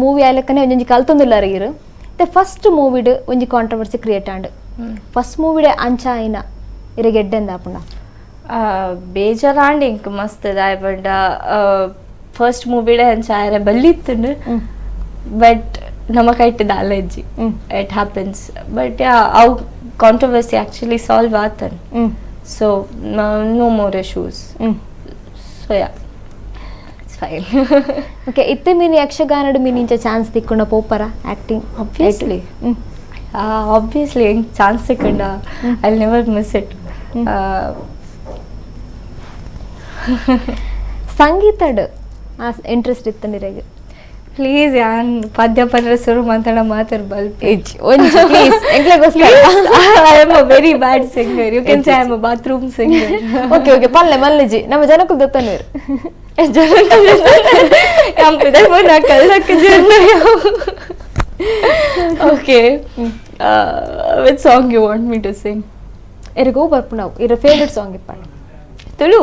Movie ಆಯ್ಲಕ್ಕನೆ ಒಂಜೊಂಜಿ ಕಲ್ತೊಂದುಲ್ಲಾರ ಇರು ತೆ ಫಸ್ಟ್ ಮೂವಿಡ್ ಒಂಜಿ ಕಾಂಟ್ರವರ್ಸಿ ಕ್ರಿಯೇಟ್ ಆಂಡ್ ಫಸ್ಟ್ ಮೂವಿಡೆ ಅಂಚ ಆಯಿನ ಇರೆಗ್ ಎಡ್ಡೆಂದ ಆಪುಂಡ ಬೇಜಾರಾಂಡ್ ಇಂಕ್ ಮಸ್ತ್ ದಾಯೆ ಪಂಡ ಫಸ್ಟ್ ಮೂವಿಡೆ ಅಂಚ ಆಯರೆ ಬಲ್ಲಿತ್ತುಂಡು ಬಟ್ ನಮ ಕೈಟ್ ದಾಲಜ್ಜಿ it happens but yeah ಅವು controversy actually solve ಆತನ್ so no more issues so yeah it's fine. Okay ಇತ್ತೆ ಮೀನು ಯಕ್ಷಗಾನಡು ಮೀನು ಇಂಚ ಚಾನ್ಸ್ ತಿಕ್ಕೊಂಡ ಪೋಪರ acting obviously obviously ಹೆಂಗೆ ಚಾನ್ಸ್ ಸಿಕ್ಕಂಡ I never miss it. ಸಂಗೀತಡ್ interest ಇತ್ತು ನಿರೆಗೆ ಪ್ಲೀಸ್ ಯಾನ್ ಪದ್ಯ ಪದ್ರ ಶುರು ಮಾತಾಡ ಮಾತಾಡ್ ಬಲ್ಪ please I am a very bad singer you can say I am a bathroom singer. Okay okay ಪಲ್ಲೆ ಮಲ್ಲೆಜಿ ನಮ್ಮ ಜನಕ್ಕೂ ದತ್ತನೀರು okay which song you want me to sing? ಎರಿಗೋ ಬರ್ಪು ನಾವು ಇರ ಫೇವ್ರೆಟ್ ಸಾಂಗ್ ಇಪ್ಪ ತುಳು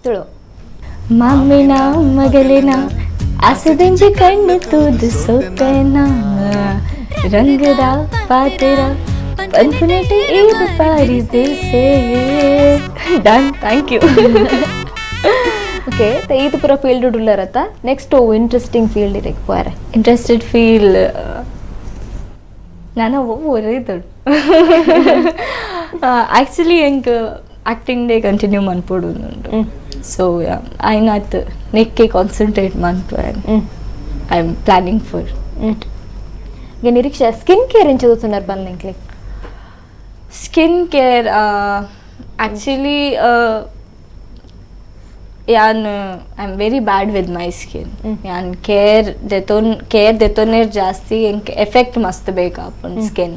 ತುಳು ಮಾಮಿನ ಮಗಲಿನ ಆಸದಿಂಜಿ ಕಣ್ಣು ತೂದು ಸೋತೆನ ರಂಗದ ಪಾತೆರ ಪನ್ಪುನೆಟೆ ಏದು ಪಾರಿ ದೇಸೆ done thank you. Okay ಈತ ಪೂರ ಫೀಲ್ಡ್ ಉಳ್ಳರತ್ತ next interesting field ಇರಕ್ಕೆ ಪೋರೆ ಇಂಟ್ರೆಸ್ಟೆಡ್ ಫೀಲ್ಡ್ ನಾನು ಒರ್ರಿದಳು ಆ್ಯಕ್ಚುಲಿ ಎಂಕ್ acting day continue ಮನ್ಪೊಡು ಉಂಡು ಸೊ ಐನಾತ್ ನೆಕ್ಕೆ concentrate ಮನ್ಪು I am planning for it. ಈಗ ನಿರೀಕ್ಷಾ ಸ್ಕಿನ್ ಕೇರ್ ಎಂಚ ಚದುతున్నారు ಬನ್ನಿಂಕ್ಲಿ? Skin care actually ಯಾನ್ I am very bad with my skin. ಯಾನ್ ಕೇರ್ ದೆತೊನ್ ಕೇರ್ ದೆತೊನೇರ್ ಜಾಸ್ತಿ ಎಂಕ್ ಎಫೆಕ್ಟ್ ಮಸ್ತ್ ಬೇಕಾಪುಂಡು skin.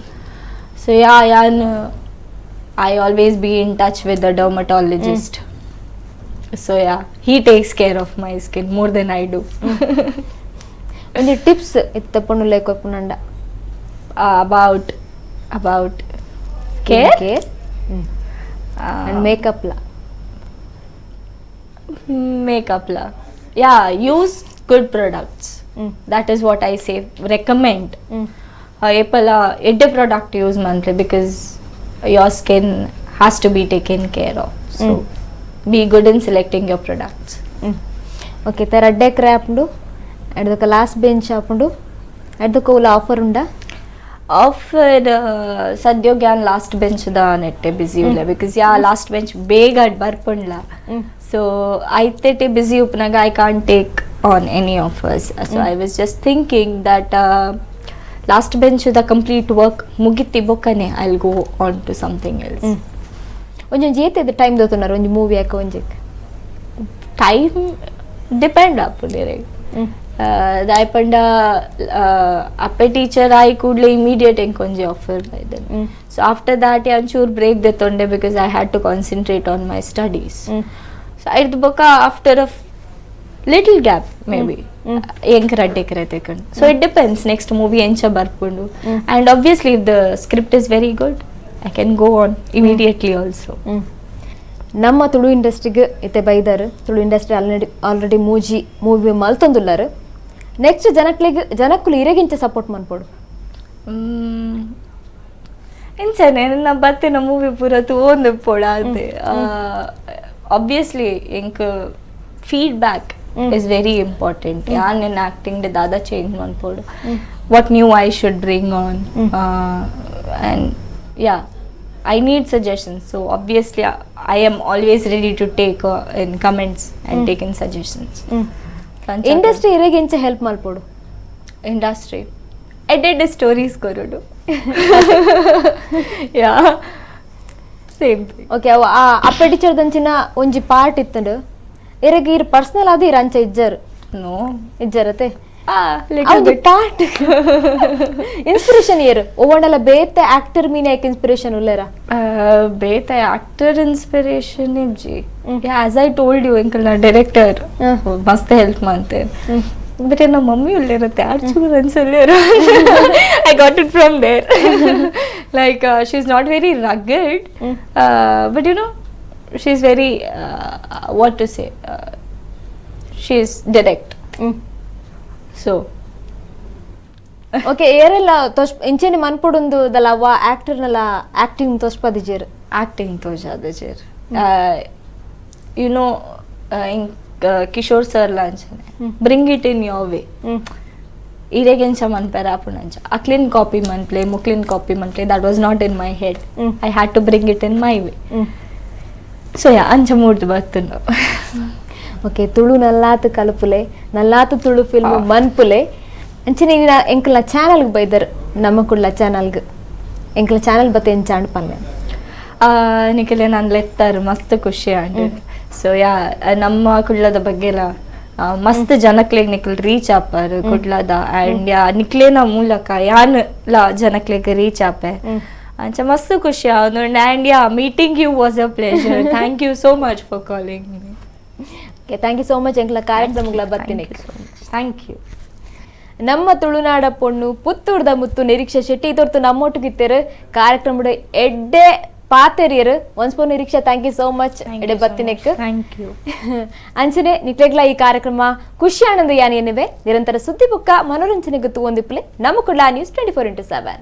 So yeah ಯಾನ್ I always be in touch with the dermatologist. So yeah he takes care of my skin more than I do. ಒಂಜಿ tips ಇತ್ತ ಪೊಣ್ಣುಲೆ ಕೊರ್ಪುನಂಡ about about care care and makeup law makeup la yeah use good products. That is what I say recommend. Epala edde product use monthly because your skin has to be taken care of. So be good in selecting your products. Okay ತರ ಅಡ್ಡೆ ಕ್ರಾಪ್ಂಡು ಅಡ್ದಕ last bench ಆಪುಂಡು ಅಡ್ದಕ ಉಲ offer ಉಂಡಾ? Offer ಸದ್ಯೋಗ ಯಾನ್ last bench the ನೆಟ್ಟೆ busy ಉಲ್ಲ because yeah last bench ಬೇಗ ಬರ್ಪುಂಡ್ಲ so ಐತೆಟೆ busy ಉಪ್ಪನಾಗ I can't take on any offers. So I was just thinking that last bench the complete work ಮುಗಿತಿ ಬೊಕ್ಕನೆ I will go on to something else. ಒಂಜೊಂಜಿ ಏತೆ time ದೋತುನಾರು ಒಂಜಿ movie ಯಾಕ ಒಂಜಿ time depend ಆಪುಂಡು ದಾಯೆ ಪಂಡ ಅಪ್ಪೆ teacher ಆಯಿ ಕೂಡಲೇ ಇಮಿಡಿಯೇಟ್ ಎಂಕ್ ಒಂಜಿ ಆಫರ್ ಬೈದನ್. So after that ಒಂಚೂರು break ದೆತ್ತೊಂಡೆ because I had to concentrate on my studies. So ಐದು ಬೊಕ್ಕ after a little gap maybe ಎಂಕ್ ರಡ್ಡೆ ಕರೆ ತೆಕೊಂಡು so it depends next movie ಎಂಚ ಬರ್ಪುಂಡು and obviously if the script is very good I can go on immediately also. ನಮ್ಮ ತುಳು ಇಂಡಸ್ಟ್ರಿಗೆ ಇತ್ತೆ ಬೈದಾರು Tulu industry already already ಮೂಜಿ ಮೂವಿ ಮಲ್ತೊಂದುಲ್ಲಾರು ನೆಕ್ಸ್ಟ್ ಜನಕ್ಲಿಗ್ ಜನಕ್ಕುಲು ಇರೆಗಿಂಚ ಸಪೋರ್ಟ್ ಮನ್ಪೊಡು ಎಂಚನೆ ನನ್ನ ಬತ್ತಿನ ಮೂವಿ ಪೂರ ತೂವೊಂದು ಪೋಡ ಅದೇ ಆಬ್ವಿಯಸ್ಲಿ ಎಂಕ್ feedback is very important. ಯಾನ್ ನಿನ್ನ ಆ್ಯಕ್ಟಿಂಗ್ ದಾದ change ಮನ್ಪೊಡು what new I should bring on and yeah I need suggestions. So obviously I am always ready to take in comments and take in suggestions. Industry ಇರೆಗೆ ಎಂಚ help ಮಲ್ಪೊಡು? Industry edit stories ಕೊರಡು yeah same thing. Okay ಅವು ಆ ಅಪ್ಪೆ teacher ದಂಚಿನ ಒಂಜಿ part ಇತ್ತಂಡು ಇರೆಗೆ ಇರ್ personal ಆದ ಇರ್ ಅಂಚ ಇಜ್ಜರು no ಇಜ್ಜರತೆ little bit part inspiration ಏರು ಓವಂಡಲ ಬೇತೆ ಆಕ್ಟರ್ ಮೀನ್ ಯಾಕೆ ಇನ್ಸ್ಪಿರೇಷನ್ ಉಲ್ಲೇರ? ಬೇತೆ ಆಕ್ಟರ್ ಇನ್ಸ್ಪಿರೇಷನ್ ಇಜ್ಜಿ as I told you ಎಂಕಲ್ ನಾ ಡೈರೆಕ್ಟರ್ ಮಸ್ತ್ ಹೆಲ್ಪ್ ಮಾಡ್ತೆ ಬಟ್ ನಮ್ಮ mummy ಉಳ್ಳಿರುತ್ತೆ ಆರ್ಚೂರ್ ಅನ್ಸಲ್ಲೇರು I got it from there. Like she is not very rugged but you know she is very what to say she is direct. So okay ಏರೆಲ್ಲ ತೋಷ್ ಇಂಚೆನೆ ಮನ್ಪುಡುಂದು ದಲ ವಾ ಆಕ್ಟರ್ ನಲ ಆಕ್ಟಿಂಗ್ ತೋಷ್ಪದಿಜೆರ್ ಆಕ್ಟಿಂಗ್ ತೋಜಾದಜೆರ್ you know Kishore sir ಲಾಂಚನೆ bring it in your way ಇರೆಗೆಂಚ ಮನ್ಪೆರ ಆಪುನಂಚ ಅಕ್ಲಿನ್ ಕಾಪಿ ಮನ್ಪ್ಲೆ ಮುಕ್ಲಿನ್ ಕಾಪಿ ಮನ್ಪ್ಲೆ that was not in my head. I had to bring it in my way. So yeah ಅಂಚ ಮೂಡ್ದು ಬತ್ತುಂಡು. ಓಕೆ ತುಳು ನಲ್ಲಾತ್ ಕಲಪುಲೆ ನಲ್ಲಾತ್ ತುಳು ಫಿಲ್ಮ್ ಮನ್ಪುಲೆ ಅಂಚನೆ ಎಂಕಲ್ನ ಚಾನಲ್ಗೆ ಬೈದರ್ ನಮ್ಮ ಕುಡ್ಲ ಚಾನಲ್ಗೆ ಎಂಕಲ್ನ ಚಾನಲ್ ಬತ್ತೆ ಎಂಚಾಂಡ್ ಪನ್ಲೆ. ನಿಖಿಲೆ ನಾನು ಲೆತ್ತಾರು ಮಸ್ತ್ ಖುಷಿ ಆಂಡ್. ಸೊ ಯಾ ನಮ್ಮ ಕುಡ್ಲದ ಬಗ್ಗೆಲ ಮಸ್ತ್ ಜನಕ್ಲೆಗ್ ನಿಕ್ಲ್ ರೀಚ್ ಆಪಾರು ಕುಡ್ಲದ ಅಂಡ್ ಯಾ ನಿಕ್ಲೇನ ಮೂಲಕ ಯಾನ್ ಲಾ ಜನಕ್ಲೆಗ್ ರೀಚ್ ಆಪೆ ಅಂಚ ಮಸ್ತ್ ಖುಷಿ ಆವೊಂದುಂಡು. And yeah meeting you was a pleasure. Thank you so much for calling me. Okay thank you so much ಎಂಕ್ಲ ಕಾರ್ಯಕ್ರಮಗಳ ಬತ್ತಿನಿ. Thank you. ನಮ್ಮ ತುಳುನಾಡ ಪೊಣ್ಣು ಪುತ್ತೂರ್ದ ಮುತ್ತು ನಿರೀಕ್ಷಾ ಶೆಟ್ಟಿ ಇದೊರ್ತು ನಮ್ಮೊಟ್ಟಿಗಿತ್ತೇರು ಕಾರ್ಯಕ್ರಮದ ಎಡ್ಡೆ ಪಾತೆರಿಯರು. Once more Nireeksha thank you so much ಎಡೆ ಬತ್ತಿನೆಕ್. Thank you. ಅಂಚನೆ ನಿಕ್ಲೆಗ್ಲ ಈ ಕಾರ್ಯಕ್ರಮ ಖುಷಿ ಆನಂದ ಯಾನಿ ಎನ್ನುವೆ ನಿರಂತರ ಸುದ್ದಿ ಬುಕ್ಕ ಮನೋರಂಜನೆಗೆ ತೂವೊಂದಿಪ್ಪಲೆ ನಮ್ಮ ಕುಡ್ಲ ನ್ಯೂಸ್ 24x7.